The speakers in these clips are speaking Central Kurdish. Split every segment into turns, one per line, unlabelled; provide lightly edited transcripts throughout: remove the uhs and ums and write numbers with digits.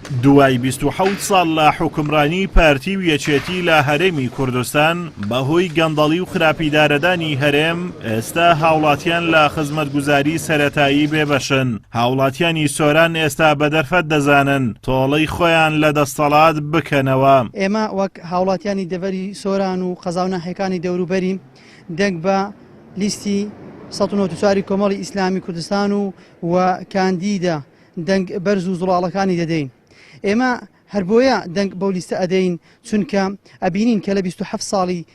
دوای 27 ساڵ لە حوکمڕانی پارتی و یەکێتی لە هەرێمی کوردستان، بەهۆی گەندەڵی و خراپی دارەدانی هەرێم، ئێستا هاوڵاتیان لە خزمەتگوزاری سەرەتایی بێبەشن. هاوڵاتیانی سۆران ئێستا بە دەرفەت دەزانن تۆڵەی خۆیان لە دەستەڵات بکەنەوە.
ئێمە وەک هاوڵاتیانی دەڤەری سۆران و قەزا و ناحیەکانی دەوروبەری دەنگ بە لیستی 194 کۆمەڵی ئیسلامی کوردستان و و کاندیدە دەنگ بەرز و زوڵاڵەکانی دەدەین. ئێمە هەر بۆیە دەنگ بەو لیستە ئەدەین چونکە ئەبینین کە لە 27 ساڵی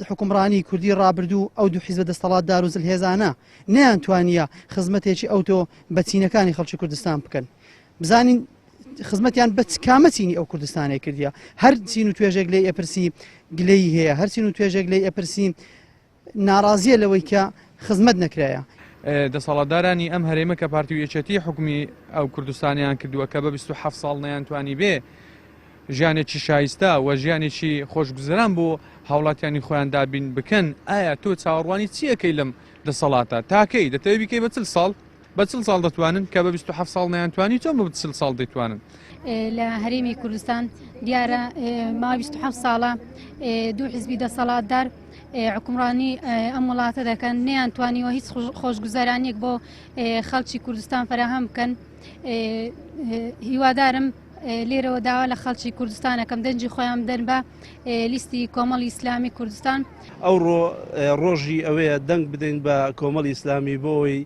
حوکمڕانی کوردی ڕابردوو ئەو دوو حیزبە دەستەڵاتدار و زلهێزانە نەیانتوانییە خزمەتێکی ئەوتۆ بە چینەکانی خەڵکی کوردستان بکەن. بزانین خزمەتیان بە کامە چینی ئەو کوردستانەی کردیە. هەر چین و توێژێک لێی ئەپرسی گلەیی هەیە، هەر چین و توێژێک لێی ئەپرسی ناڕازییە لەوەی کە خزمەت نەکرایە.
دەسەڵاتدارانی ئەم هەرێمە کە پارتی و یەکێتی حوکمی ئەو کوردستانەیان کردووە کە بە 27 ساڵ نەیانتوانیبێ ژیانێکی شایستە و ژیانێکی خۆشگوزەران بۆ هاوڵاتیانی خۆیان دابین بکەن، ئایا تۆ چاوەڕوانی چی ئەکەی لەم دەسەڵاتە؟ تاکەی دەتەوێت بیکەی بە 40 ساڵ؟ بە 40 ساڵ دەتوانن کە بە 27 ساڵ نەیانتوانی چۆن بە 40 ساڵ دەیتوانن؟
لە هەرێمی کوردستان دیارە ماوەی 27 ساڵە دوو حزبی دەسەڵاتدار حکومڕانی ئەم وڵاتە دەکەن نەیانتوانیوە هیچ خۆشگوزەرانیەک بۆ خەڵکی کوردستان فەراهەم بکەن هیوادارم لێرەوە داوا لە خەڵکی کوردستان ئەکەم دەنگی خۆیان بدەن بە لیستی کۆمەڵی ئیسلامی کوردستان.
ئەوڕۆ ڕۆژی ئەوەیە دەنگ بدەین بە کۆمەڵی ئیسلامی بۆ ئەوەی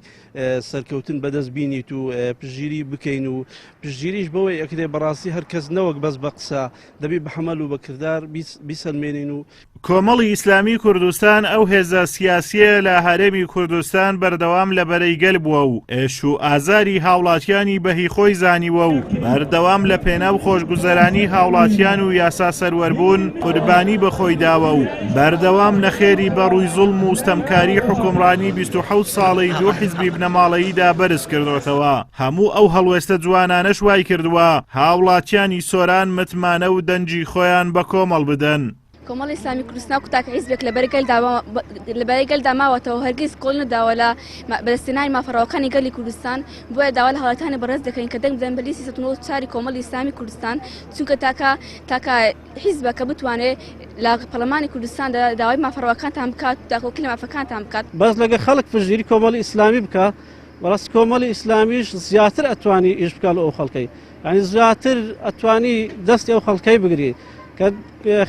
سەرکەوتن بەدەست بینیت و پشتگیری بکەین و پشتگیریش بەوەی ئەکرێ بەڕاستی هەر کەس نەوەک بەس بە قسە دەبی بە حەمەل و بە کردار بیسەلمێنین و
کۆمەڵی ئیسلامی کوردستان ئەو هێزە سیاسییە لە هەرێمی کوردستان بەردەوام لە بەرەی گەل بووە و ئێش و ئازاری هاوڵاتیانی بە هی خۆی زانیوە و بەردەوام لە پێناو خۆشگوزەرانی هاوڵاتیان و یاسا سەروەربوون قوربانی بە خۆی داوە و بەردەوام نەخێری بە ڕووی زوڵم و ستەمکاری حوکمڕانی 27 ساڵەی دوو حیزبی بنەماڵەییدا بەرز کردۆتەوە. هەموو ئەو هەڵوێستە جوانانەش وایکردووە هاوڵاتیانی سۆران متمانە و دەنگی خۆیان بە کۆمەڵ بدەن.
کۆمەڵی ئیسلامی کوردستان وەکو تاکە حیزبێک لە بەرەی گەلدا لە بەرەی گەلدا ماوەتەوە هەرگیز کۆڵ نەداوە لە بەدەستهێنانی مافە ڕەواکانی گەلی کوردستان بۆیە داوا لە هاوڵاتیانی بەڕێز دەکەین کە دەنگ بدەن بە لیستی 194 کۆمەڵی ئیسلامی کوردستان چونکە تاکە تاکە حیزبە کە بتوانێت لە پەرلەمانی کوردستاندا داوای مافە ڕەواکانتان بکات داکۆکی لە مافەکانتان بکات.
بەس لەگە خەڵک پشتگیری کۆمەڵی ئیسلامی بکا بەڕاستی کۆمەڵی ئیسلامیش زیاتر ئەتوانی ئیش بکا لە ئەو خەڵکەی یعنی زیاتر ئەتوانی دەستی ئەو خەڵکەی بگری کە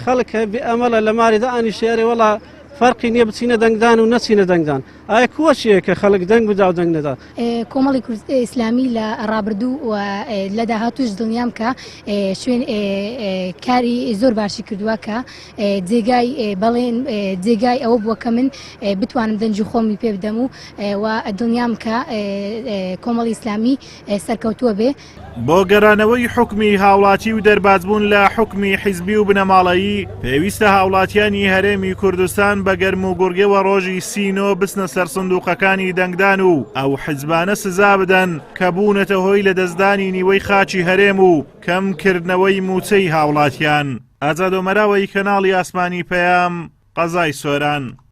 خەڵک بێ ئەمەڵە لە ماریدا ئانی شێرێ وەڵا فەرقی نییە بچینە دەنگدان و نەچینە دەنگدان ئایا کووە چیە کە خەڵک دەنگ بدا و دەنگ نەدا
کۆمەڵی ئیسلامی لە ڕابردوو و لە داهاتوش دڵنیام کە شوێن کاری زۆر باشی کردووە کە جێگای بەڵێن جێگای ئەوە بووە کە من بتوانم دەنگی خۆمی پێ بدەم و و دڵنیام کە کۆمەڵی ئیسلامی سەرکەوتووە بێ.
بۆ گەرانەوەی حوکمی هاوڵاتی و دەربازبوون لە حوکمی حیزبی و بنەماڵەیی، پێویستە هاوڵاتیانی هەرێمی کوردستان بە گەرموگوڕیەوە ڕۆژی سی نۆ بچنە سەر سندوقەکانی دەنگدان و ئەو حیزبانە سزا بدەن کە بوونەتە هۆی لەدەستدانی نیوەی خاکی هەرێم و کەم کردنەوەی مووچەی هاوڵاتیان. ئازاد ئۆمەراوەی کەناڵی ئاسمانی پەیام، قەزای سۆران.